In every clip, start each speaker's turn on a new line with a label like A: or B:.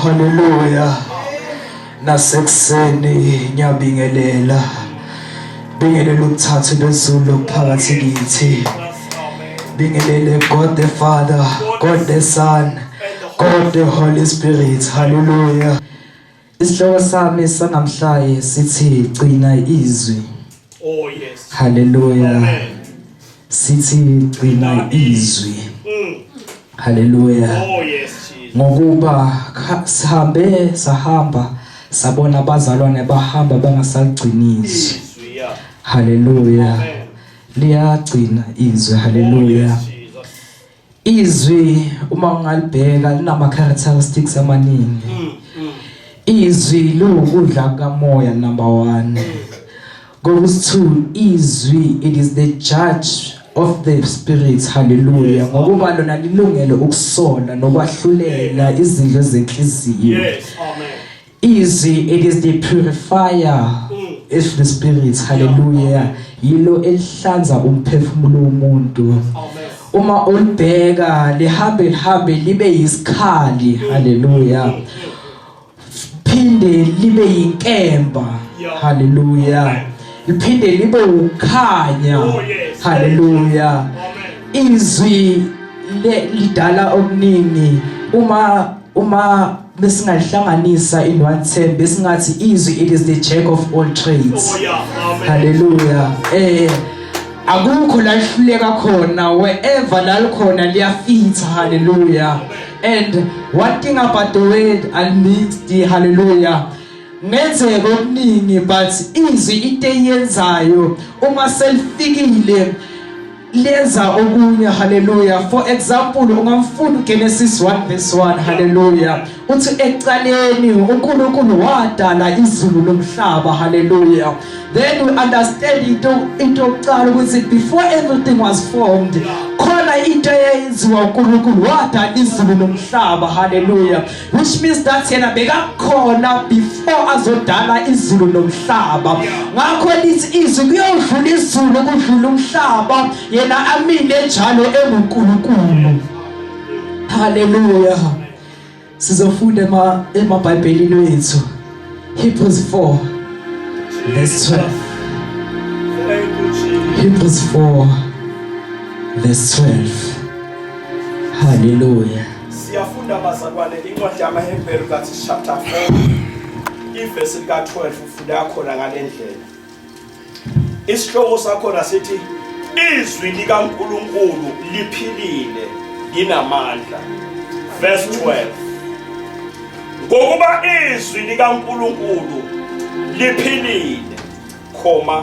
A: Haleluya. Nasekuseni ngiyabingelela. Bingelela ubuthathu bezulu phakathi kithi. Bingelele God the Father, God the Son, God the Holy Spirit. Hallelujah. Isihloko sami sanamhlanje sithi gcina izwi.
B: Oh yes.
A: Hallelujah.
B: Amen.
A: Sithi gcina izwi. Hallelujah.
B: Oh yes, Jesus.
A: Ngokuba sihambe sahamba sabona abazalwane bahamba bangasaligcini izwi.
B: Izwi, yeah.
A: Hallelujah.
B: Amen.
A: Liyagcina izwi.
B: Oh
A: Hallelujah.
B: yes, Jesus.
A: Izwi uma ungalibheka linama characteristics amaningi. Izwi liwukudla kamoya number 1. Kokusi-2, izwi, it is the judge of the spirit. Hallelujah. Ngokuba lona lilungele ukusola nokwahlulela izindlo zenhliziyo.
B: Yes, amen.
A: Izwi, it is the purifier of the spirit. Hallelujah. Yilo elihlanza umphefumulo womuntu.
B: Amen.
A: Uma ulibheka lihambe lihambe libe yisikhali. Hallelujah. Phinde libe yinkemba. Hallelujah. Liphinde libe ukukhanya.
B: Oh, yes.
A: Hallelujah.
B: Amen.
A: Izwi lidala okuningi. Uma besingalihlanganisa in one term, besingathi izwi, it is the jack of all trades.
B: Oh yeah. Amen.
A: Hallelujah. Akukho la lihluleka khona, wherever la likhona liyafitha. Hallelujah. And one thing about the word unmixed, hallelujah, ngenzeka okuningi, but izwi into eyenzayo uma selifikile lenza okunye. Hallelujah. For example, ungamfunda uGenesis 1 verse 1. Hallelujah. Uthi ekuqaleni uNkulunkulu wadala izulu nomhlaba. Hallelujah. Then we understand into yokuqala ukuthi before everything was formed, khona into eyenziwa uNkulunkulu, wadala izulu nomhlaba. Hallelujah. Which means that yena bekakhona before azodala izulu nomhlaba. Ngakho lithi izwi kuyodlula izulu, kudlula umhlaba, yena amile njalo enguNkulunkulu. Hallelujah. Sizofunda emaBhayibhelini wethu, Hebrews 4 verse 12.
B: Thank you, Jesus.
A: Hebrews 4 verse 12. Hallelujah.
B: Siyafunda bazalwane, incwadi yamaHebheru kathi chapter 4 ivesi lika 12, ufunda khona ngalendlela. Isihloko sakhona sithi izwi likaNkulunkulu liphilile, linamandla. Verse 12. Ngokuba izwi likaNkulunkulu liphilile, khoma,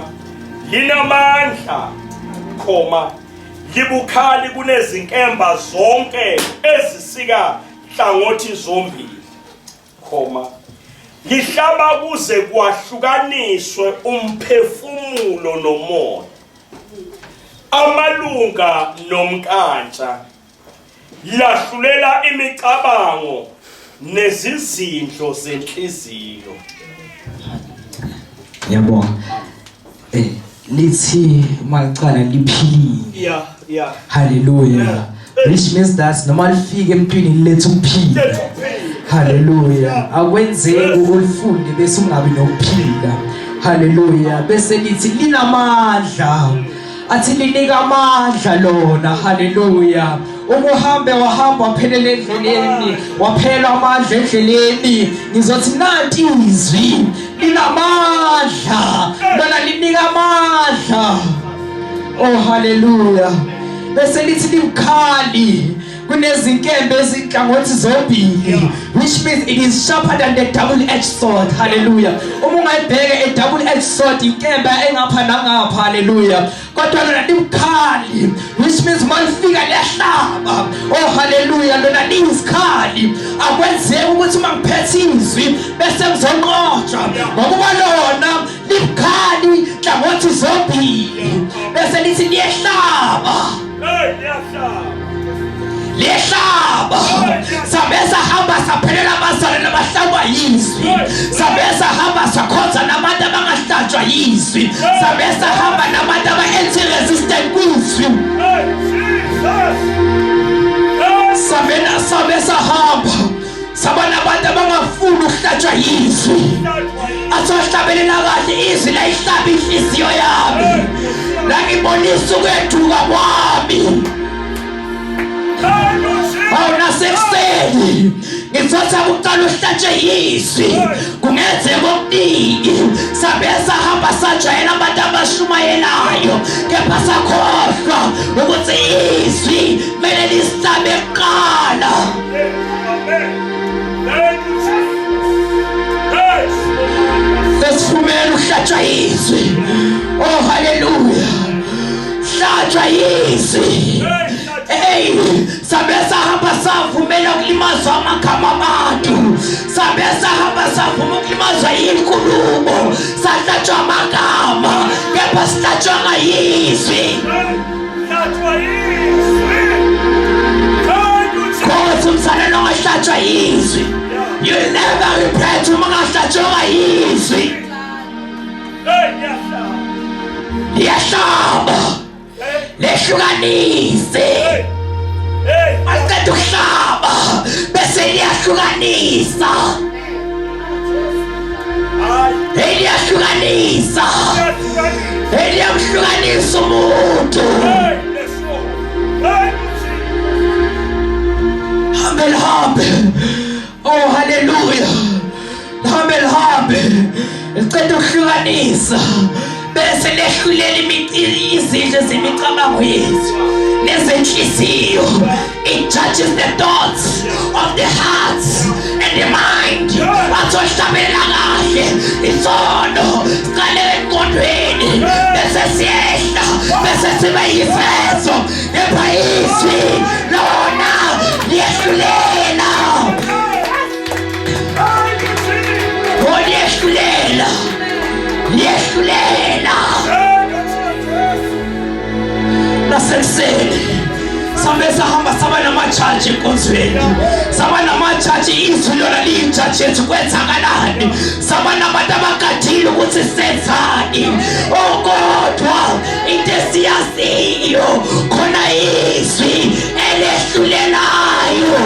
B: linamandla, khoma, libukhali kunezinkemba zonke ezisika hlangothi zombili, khoma, lihlaba kuze kwahlukaniswe umphefumulo nomoya, amalunga nomnkantsha, lahlulela imicabango nezizindlo zenhliziyo.
A: Ngiyabonga. Lithi malicala liphilile. Hallelujah. Which means that noma lifike emntwini liletha ukuphila. Hallelujah. Akwenzeki ulifunde bese ungabi nokuphila. Hallelujah. Bese lithi linamandla. Athi linika amandla lona. Hallelujah. Uma uhambe wahamba waphelela endleleni, waphela amandla endleleni, ngizothi nanti izwi linamandla, lona linika amandla. Oh hallelujah. Bese lithi libukhali kunezinkembe ezinhlangothi zombili, which means it is sharper than the double edged sword. Hallelujah. Uma ungayibheka a double edged sword, inkemba engapha nangapha. Hallelujah. Kodwa lona libukhali, which means malifika liyahlaba. Oh hallelujah. Lona liyisikhali. Akwenzeki ukuthi uma ngiphethe izwi bese ngizonqotshwa, ngokuba lona libukhali hlangothi zombili. Bese lithi liyehlaba.
B: Hey, liyahlaba.
A: Liyehlaba. Sabe sahamba saphelela abazalwane abahlangwa yizwi. Sabe sahamba sakhonza nabantu abangahlatshwa yizwi. Sabe sahamba nabantu aba-anti-resistant kwizwi.
B: Hey, Jesus. Hey.
A: Sabe sahamba saba nabantu abangavumi. yizwi. Asohlabelela kahle izwi layihlaba inhliziyo yami. Langibonisa ukwethuka kwami. Awu nasekuseni ngithatha kuqala uhlatshe izwi kungenzeka okuningi sabe sahamba sajwayela abantu abashumayelayo kepha sakhohlwa ukuthi izwi kumele lisihlabe kuqala. Sesifumene ukuhlatshwa izwi. Oh haleluya. Hlatshwa izwi. Hey, sabe sahamba savumela ukulimazwa amagama abantu. Sabe sahamba savuma ukulimazwa inkulumo. Sahlatshwa amagama kepha sihlatshwanga yizwi.
B: Hlatshwa izwi. Thank you, Jesus.
A: Khothi umzalwane ongahlatshwa yizwi. You never regret uma ungahlatshwanga yizwi.
B: Hey, liyahlaba.
A: Liyahlaba.
B: Hey,
A: Lehlukanise.
B: hey. Hey.
A: Maqeda ukuhlaba bese liyahlukanisa.
B: Hayi.
A: Hey liyahlukanisa.
B: Liyahlukanisa.
A: Hey liyamhlukanisa umuntu.
B: Hey, leso. Thank you, Jesus.
A: Hambe lihambe. Oh haleluya. Lihambe lihambe. Liqeda ukuhlukanisa bese lehlulela izindlu zemicabango yethu nezenhliziyo. It judges the thoughts of the hearts and the mind. Athohlabela kahle isono siqale engqondweni bese siyehla bese sibe yisenzo kepha izwi lona liyehlulela.
B: Thank you, Jesus.
A: Oh liyehlulela. Liyehlulela.
B: Thank you, Jesus.
A: Nasekuseni sambe sahamba saba namajaji enkonzweni, saba namajaji, izwi lona liyijaji yethu kwenzakalani, saba nabantu abagadile ukuthi senzani. Oh kodwa into esiyaziyo khona izwi elehlulelayo.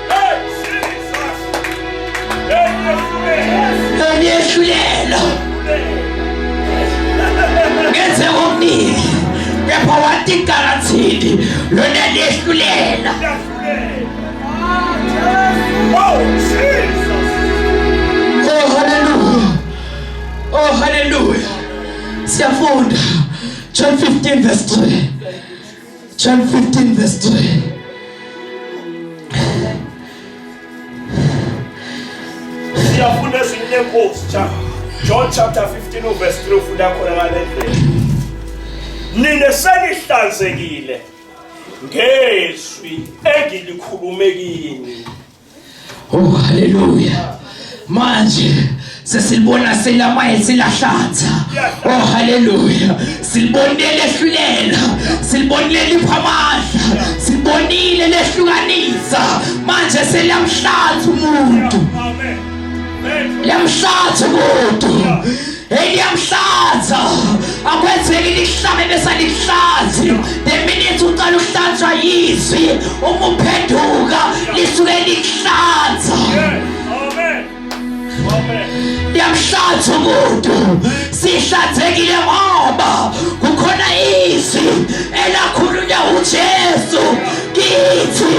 B: Hey, Jesus. Hey, liyahlulela.
A: Eliyehlulela ngenzeka okuningi kepha one thing guaranteed, lona liyehlulela.
B: Liyahlulela. Oh, Jesus.
A: Oh hallelujah. Oh hallelujah. Siyafunda. John 15 verse 3. John 15 verse 3.
B: Siyafunda ezwini lenkosi cha. John chapter 15 verse 3 ufunda khona ngale ndlela. Nina senihlanzekile ngezwi engilikhulume kini.
A: Oh hallelujah. Manje sesilibona selamaye silahlanza. Oh hallelujah. Silibonile lehlulela, silibonile lipha amandla, silibonile lehlukanisa. Manje seliyamhlanza umuntu.
B: Amen. Thank you.
A: Liyamhlanza umuntu. Hey liyamhlanza. Akwenzeki lihlabe bese lihlanzi. The minute uqala ukuhlanzwa yizwi, uma uphenduka lisuke likuhlanza.
B: Yes. Amen. Amen.
A: Liyamhlanza umuntu. Sihlanzekile ngoba kukhona izwi elakhulunywa uJesu kithi.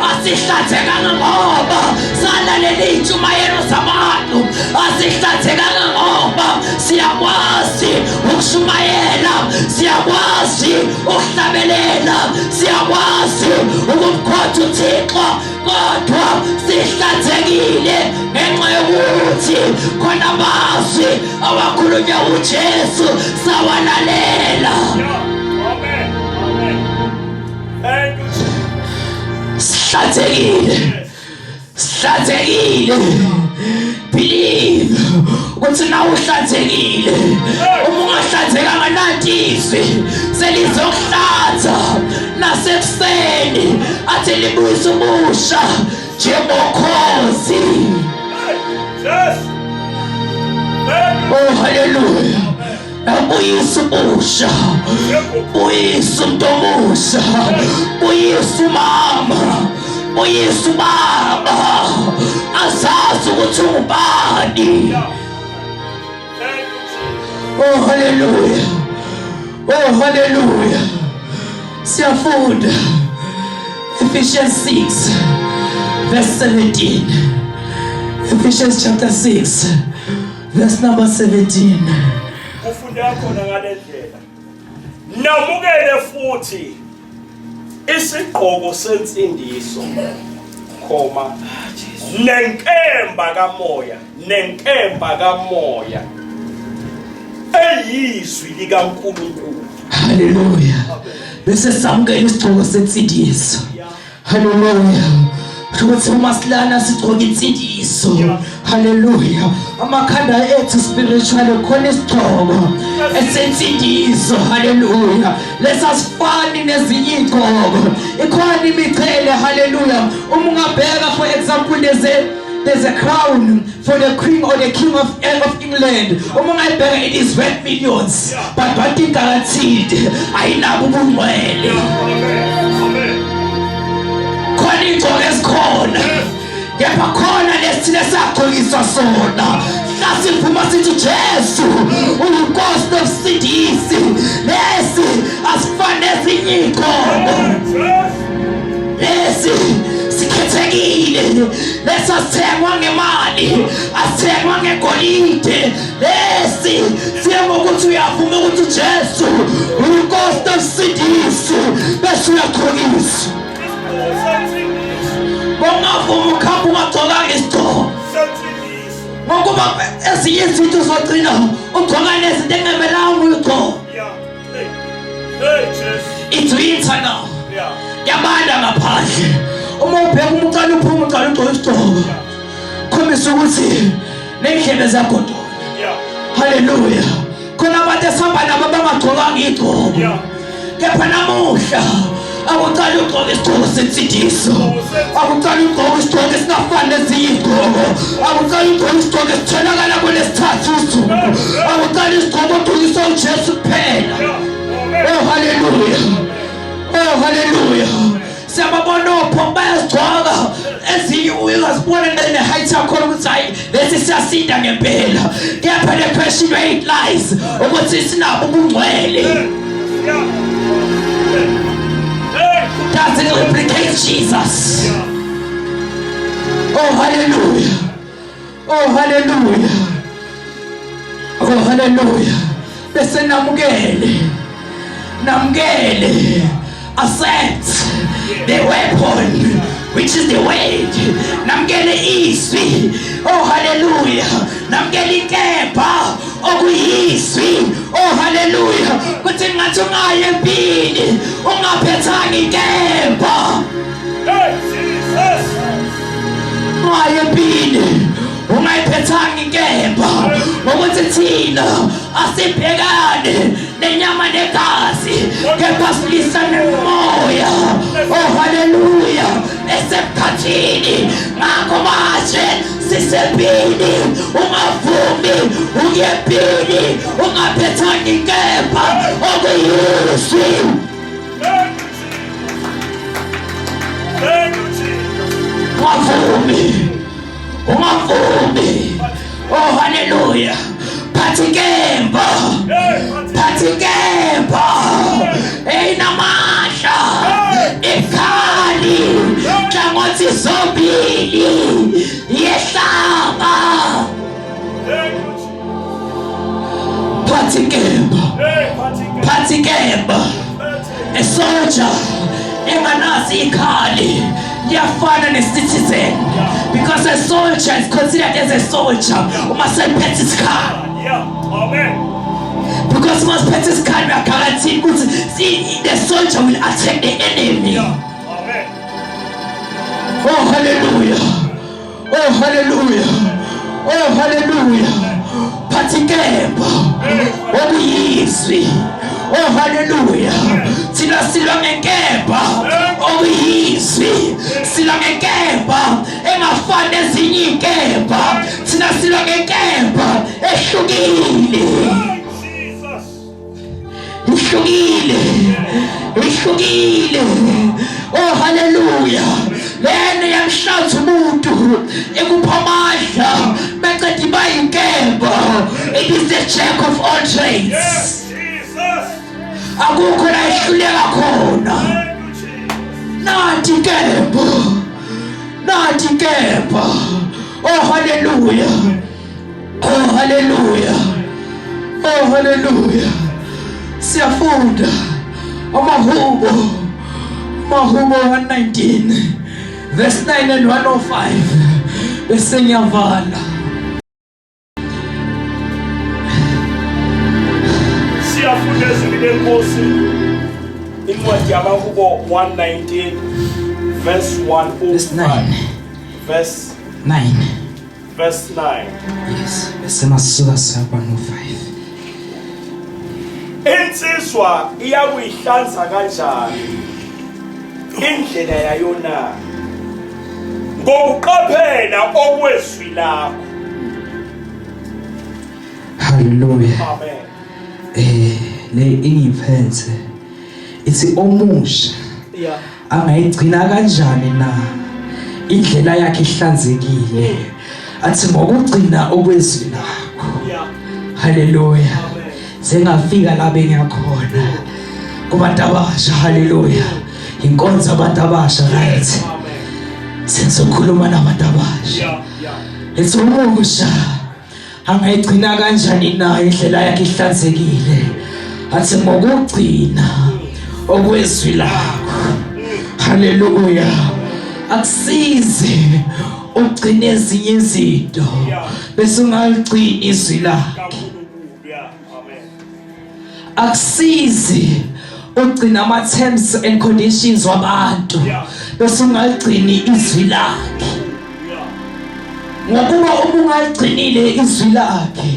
A: Asihlanzekanga ngoba salalela iy'ntshumayelo zabantu. Asihlanzekanga ngoba siyakwazi ukushumayela, siyakwazi ukuhlabelela, siyakwazi ukumkhotha uThixo, kodwa sihlanzekile ngenxa yokuthi khona amazwi awakhulunywa uJesu sawalalela.
B: Yeah. Amen. Amen. Thank you, Jesus.
A: Sihlanzekile.
B: Yes.
A: Sihlanzekile. Believe ukuthi nawe uhlanzekile. Uma ungahlanzekanga nanti izwi selizokuhlanza nasekuseni athi libuyisa ubusha njengokhozi.
B: Hey, Jesus. Thank you.
A: Oh haleluya. Abuyisa ubusha. Buyisa umuntu omusha. Buyisa umama. Buyisa ubaba. Azazi Wazi ukuthi ungubani. Oh haleluya. Oh haleluya. Siyafunda Ephesians 6 verse 17. Ephesians chapter 6 verse number 17.
B: Kufundeka khona ngalendlela. Namukele futhi isigqoko sensindiso khoma nenkemba kamoya nenkemba kamoya eyizwi likaNkulunkulu.
A: Haleluya. Bese samukela isigqoko sensindiso. Haleluya. Ukuthi uma silana sigqoka insindiso. Haleluya. Amakhanda ethu spiritually khona isigqoko esensindiso. Haleluya. Lesasifani nezinye igqoko. Ikhona imichele. Haleluya. Uma ungabheka for example there's a crown for the queen or the king of England. Uma ungayibheka it is worth millions. But one thing guaranteed, ayinabo ubungcwele. Khona igqoko esikhona. Kepha khona lesithile sagqokiswa sona. Sasivuma sithi Jesu uyinkosi nomsindisi. Lesi asifani nezinye igqoko. Lesi sikhethekile. Lesi asithengwa ngemali, asithengwa ngegolide. Lesi siye ngokuthi uyavuma ukuthi uJesu uyinkosi nomsindisi bese uyagqokiswa. Ungavuma ukuhamba ungagqokanga isigqoko. Ngokuba ezinye izinto uzogcina ugqoka nezinto engemelanga uyigqoke. It's winter now. Kuyabanda ngaphandle. Uma ubheka uma uqala uphuma uqala ugqoka isigqoko. Khombisa ukuthi nendlebe ziyagodola. Haleluya. Khona abantu esihamba nabo bangagqokanga igqoko. Kepha namuhla akuqala ugqoke isigqoko sensindiso. Akuqala ugqoke isigqoko esingafani nezinye izigqoko. Akuqala ugqoke isigqoko esitholakala kulesithathu usuku. Akuqala isigqoko ogqokisa uJesu kuphela. Oh haleluya. Oh haleluya. Siyababona opho bayazigqoka ezinye uyazibona ne-height yakhona ukuthi hayi lesi siyasinda ngempela. Kepha le question where it lies ukuthi sinabo ubungcwele. Does it replicate Jesus? Oh hallelujah. Oh hallelujah. Oh hallelujah. Bese namukele. Namukele. Accept the weapon which is the word. Namukele izwi. Oh hallelujah. Namukele inkemba okuyizwi. Oh hallelujah. Kuthi ngathi ungaye empini ungaphethanga inkemba.
B: Hey Jesus.
A: Ungaye empini ungayiphethanga inkemba ngokuthi thina asibhekane nenyama negazi kepha silwisane nomoya. Oh haleluya, esemkhathini. Ngakho manje sisempini, ungavumi uye empini ungaphethanga inkemba okuyizwi.
B: Thank you, Jesus.
A: Ungavumi, ungavumi. Oh haleluya. Phatha inkemba, phatha inkemba eyinamandla, ikhali nhlangothi zombili yehlaba. Phatha inkemba, phatha inkemba. A soldier enganazi ikhali liyafana ne-citizen, because a soldier is considered as a soldier uma seliphethe isikhali.
B: Yeah. Amen.
A: Because uma siphethe isikhali we are guaranteed ukuthi the soldier will attack the enemy.
B: Amen.
A: Oh hallelujah. Oh hallelujah. Oh hallelujah. Phatha inkemba okuyizwi. Oh hallelujah. Thina silwa ngenkemba okuyizwi. Silwa ngenkemba engafani nezinye inkemba. Thina silwa ngenkemba ehlukile.
B: Jesus.
A: Ihlukile, ihlukile. Oh haleluya. Lena yamhlanza umuntu, ikupha amandla. He's the jack of all trades.
B: Yes, Jesus.
A: Akukho la ehluleka khona.
B: Thank you, Jesus.
A: Nanti inkemba. Nanti inkemba. Oh hallelujah. Oh hallelujah. Oh hallelujah. Siyafunda amahubo. Amahubo 119 verse 9 and 105. Bese ngiyavala.
B: Siyafunda ezwini lenkosi incwadi yamahubo 119 verse 105
A: Verse 9.
B: verse
A: 9.
B: verse 9
A: Yes. Bese masuka siya 105.
B: Insizwa iyakuyihlanza kanjani indlela yayo na? Ngokuqaphela okwezwi lakho.
A: Hallelujah.
B: Amen.
A: Eh le ingiphethe ithi omusha
B: Yeah.
A: angayigcina kanjani na indlela yakhe ihlanzekile athi ngokugcina okwezwi lakho.
B: Yeah.
A: Hallelujah.
B: Amen.
A: Sengafika la bengiyakhona kubantu abasha. Hallelujah. Inkonzo abantu abasha, right?
B: Amen.
A: Sengizokhuluma nabantu abasha.
B: Yeah. Yeah.
A: Ethi umusha angayigcina kanjani na indlela yakhe ihlanzekile athi ngokugcina okwezwi lakho. Haleluya. Akusizi ugcine ezinye izinto bese ungaligcini izwi lakhe.
B: KaNkulunkulu. Yeah. Amen.
A: Akusizi ugcina ama terms and conditions wabantu bese ungaligcini izwi lakhe.
B: Yeah.
A: Ngokuba uma ungaligcinile izwi lakhe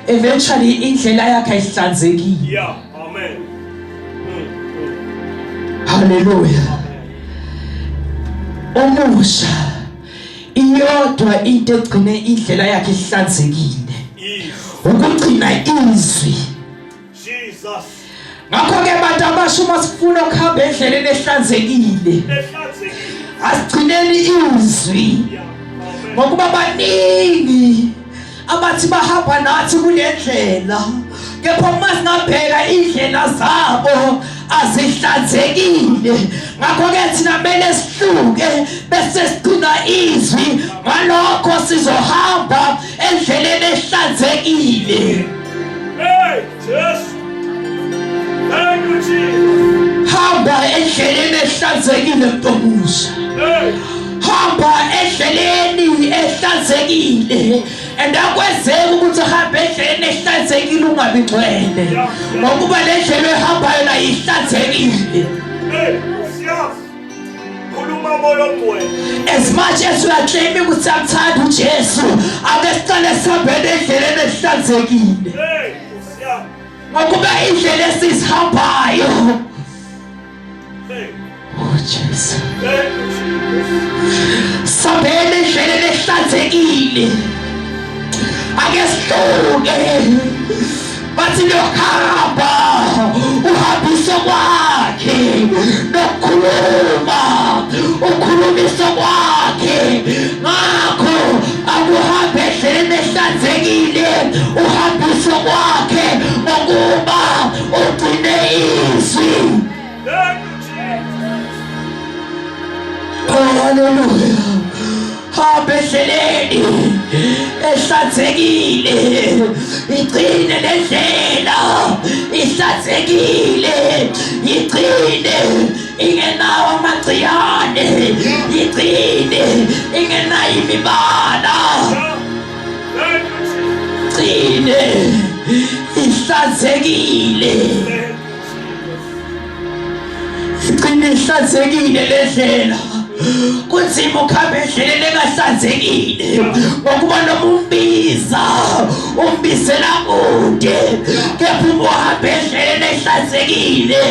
A: eventually indlela yakhe ayihlanzekile.
B: Yeah. Amen.
A: Haleluya. Omusha iyodwa into egcine indlela yakhe ihlanzekile
B: Yes.
A: ukugcina izwi.
B: Jesus.
A: Ngakho ke bantu abasha uma sifuna ukuhamba endleleni ehlanzekile
B: Ehlanzekile.
A: asigcineni izwi.
B: Yeah. Amen.
A: Ngokuba baningi abathi bahamba nathi kule ndlela kepha uma singabheka indlela zabo azihlanzekile. Ngakho ke thina kumele sihluke bese sigcina izwi, ngalokho sizohamba endleleni ehlanzekile.
B: Hey, Jesus. Thank you, Jesus.
A: Hamba endleleni ehlanzekile mntomusha.
B: Hey.
A: Hamba endleleni ehlanzekile. And akwenzeki ukuthi uhambe endleleni ehlanzekile ungabi ngcwele, ngokuba le ndlela oyihambayo la ihlanzekile.
B: Hey, siyazi. Khuluma moya ongcwele.
A: As much as we are claiming ukuthi siyamthanda uJesu, ake siqale sihambele endleleni ehlanzekile.
B: Hey, siyazi.
A: Ngokuba indlela esizihambayo
B: Hey.
A: Oh Jesu.
B: Thank you, Jesus.
A: Sambele endleleni ehlanzekile. Ake sihluke. Bathi lokuhamba uhambise kwakhe nokukhuluma ukhulumise kwakhe. Ngakho akuhambe endleleni ehlanzekile uhambise kwakhe ngokuba ugcine izwi.
B: Thank you, Jesus.
A: Oh hallelujah. Hamba endleleni ehlanzekile, igcine le ndlela ihlanzekile, igcine ingenawo amagciyane, igcine ingenayo imibala.
B: Yeah. Thank you, Jesus.
A: Igcine ihlanzekile.
B: Thank you, Jesus.
A: Igcine ihlanzekile le ndlela. Kunzima ukuhamba endleleni engahlanzekile ngokuba noma umbiza umbizela kude, kepha uma uhamba endleleni ehlanzekile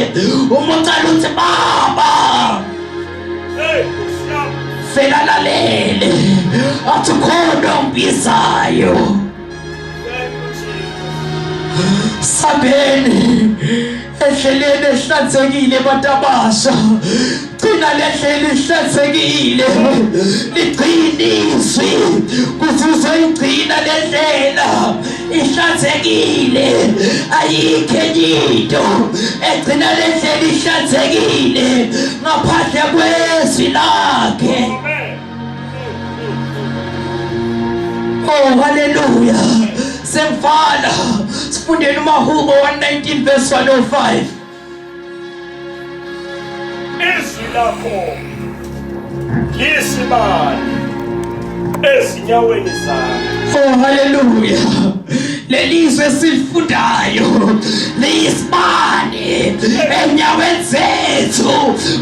A: uma ucala uthi baba
B: Hey, siyazi.
A: fela lalele athi khona ombizayo.
B: Thank you, Jesus.
A: Sabeni endleleni ehlanzekile bantu abasha. Gcina lendlela ihlanzekile, ligcine izwi kuthi uzoyigcina lendlela ihlanzekile. Ayikho enye into egcina lendlela ihlanzekile ngaphandle kwezwi lakhe. Oh haleluya. Semfana sifundeni uMahubo 119 verse 105.
B: Izwi lakho lisibani ezinyaweni zami.
A: Oh haleluya. Lelizwe esilifundayo liyisibani enyaweni zethu,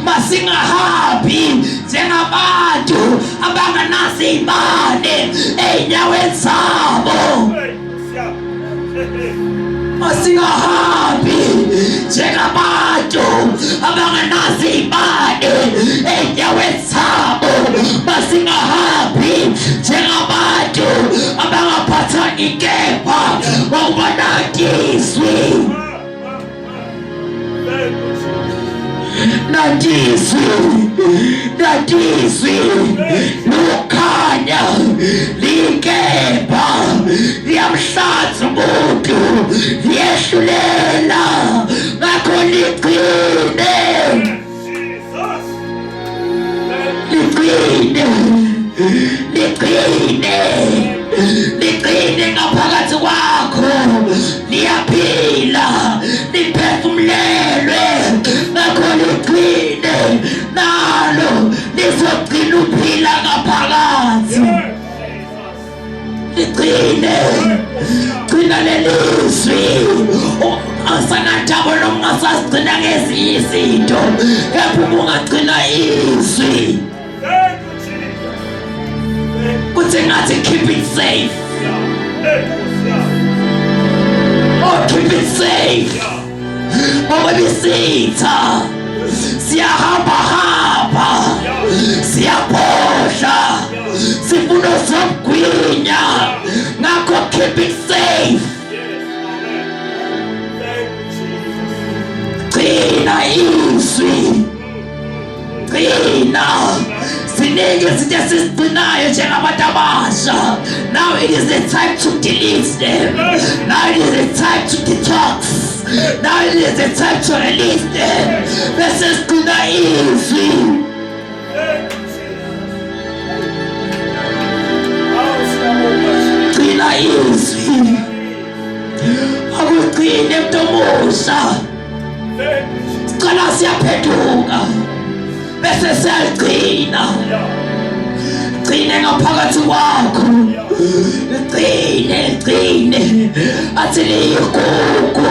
A: masingahambi njengabantu abanganazo izibane ezinyaweni zabo. Masingahambi njengabantu abangenazo izibane ezinyaweni zabo. Masingahambi njengabantu abangaphathanga inkemba ngokuba nanti izwi. Nandizwi, nandizwi, lukhanya likemba liyamhlanza umuntu, liyehlulela, ngakho ligcine, ligcine, ligcine, ligcine ngaphakathi kwakho, liyaphila, liphefumulelwe, ngakho ligcine, nalo lizogcina uphila ngaphakathi. Ligcine, gcina lelizwi. Asanandaba noma ungasasigcina ngezinye izinto, kepha uma ungagcina izwi, kuthi ngathi keep it safe. Oh, keep it safe. Ngoba ibisitha siyahamba hamba, siyabhodla, sifuna uzomgwinya, ngakho keep it safe. Gcina izwi, gcina. Ziningi izinto esizigcinayo njengabantu abasha. Now it is the time to delete them. Now it is the time to detox. Now it is the time to release them. Bese sigcina izwi. Gcina izwi, akugcine mntu omusha. Sicela siyaphenduka bese siyagcina. Gcine ngaphakathi kwakho, gcine, gcine, athi liyigugu,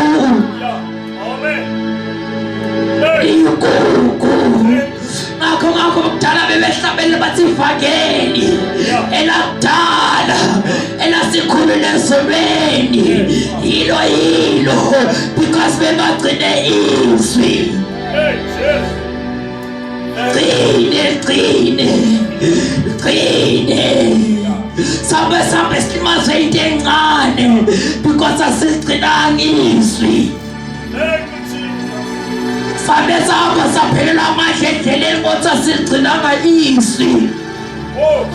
A: liyigugu. Ngakho kudala bebehlabele bathi ivangeli elakudala elasikhulula ezulwini yilo yilo, because bebagcine izwi. Gcine, gcine, gcine. Sambe sambe silimazwe into encane because asigcinanga izwi. Sambe sahamba saphelelwa amandla endleleni kodwa asigcinanga izwi.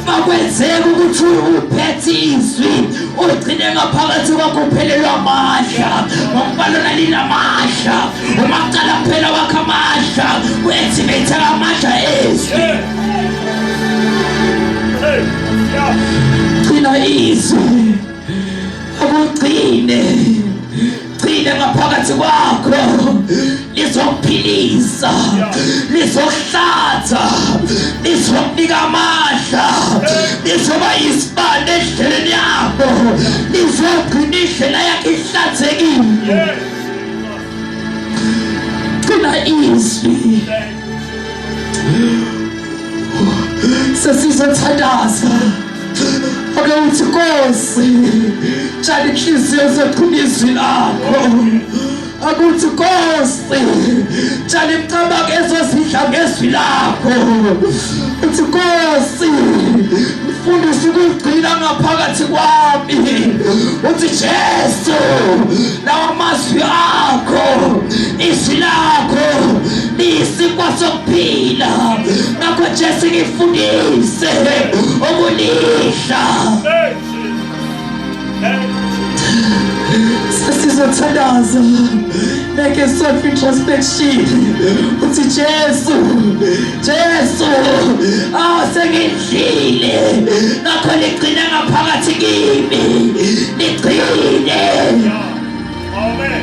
A: Makwenzeka ukuthi uphethe izwi ugcine ngaphakathi kwakho, uphelelwa amandla, ngokuba lona linamandla. Uma kucala kuphela wakho amandla, ku-activate amandla ezwi. Gcina izwi, akugcine, gcine ngaphakathi kwakho, lizokuphilisa, lizokuhlanza, lizokunika amandla, lizoba yisibane endleleni yakho, lizogcina indlela yakho ihlanzekile. Gcina izwi. Sesizothandaza. Ake uthi Nkosi, tshala inhliziyo zogcina izwi lakho. Akuthi Nkosi, tshala imicabango ezozidla ngezwi lakho. Uthi Nkosi, mfundisi ukugcina ngaphakathi kwami. Uthi Jesu, lawa mazwi akho, izwi lakho. Liyisinkwa sokuphila. Ngakho Jesu ngifundise ukulidla.
B: Hey, Jesus. Thank you, Jesus.
A: Sesizothandaza. Make a self introspection. Uthi Jesu, Jesu, ah sengidlile. Ngakho ligcine ngaphakathi kimi. Ligcine.
B: Yeah. Amen.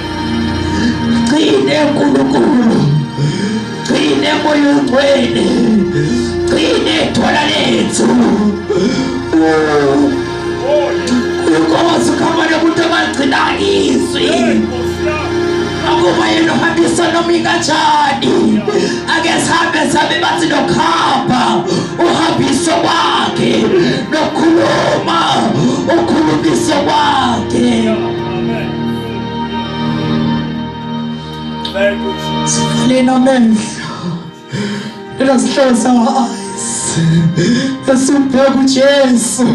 A: Gcine uNkulunkulu. Gcine moya ongcwele. Gcine ithola lethu.
B: Oh, yes.
A: Inkosi khama nomuntu ongagcina izwi.
B: Hey, Nkosi yami.
A: Akuba yena uhambisa noma inganjani. Ake sihambe sabe bathi nokuhamba uhambiso kwakhe nokukhuluma ukhulumiso kwakhe.
B: Yeah. Amen. Thank you, Jesus.
A: Sivaleni amehlo. Let us close our eyes. Esibheke uJesu.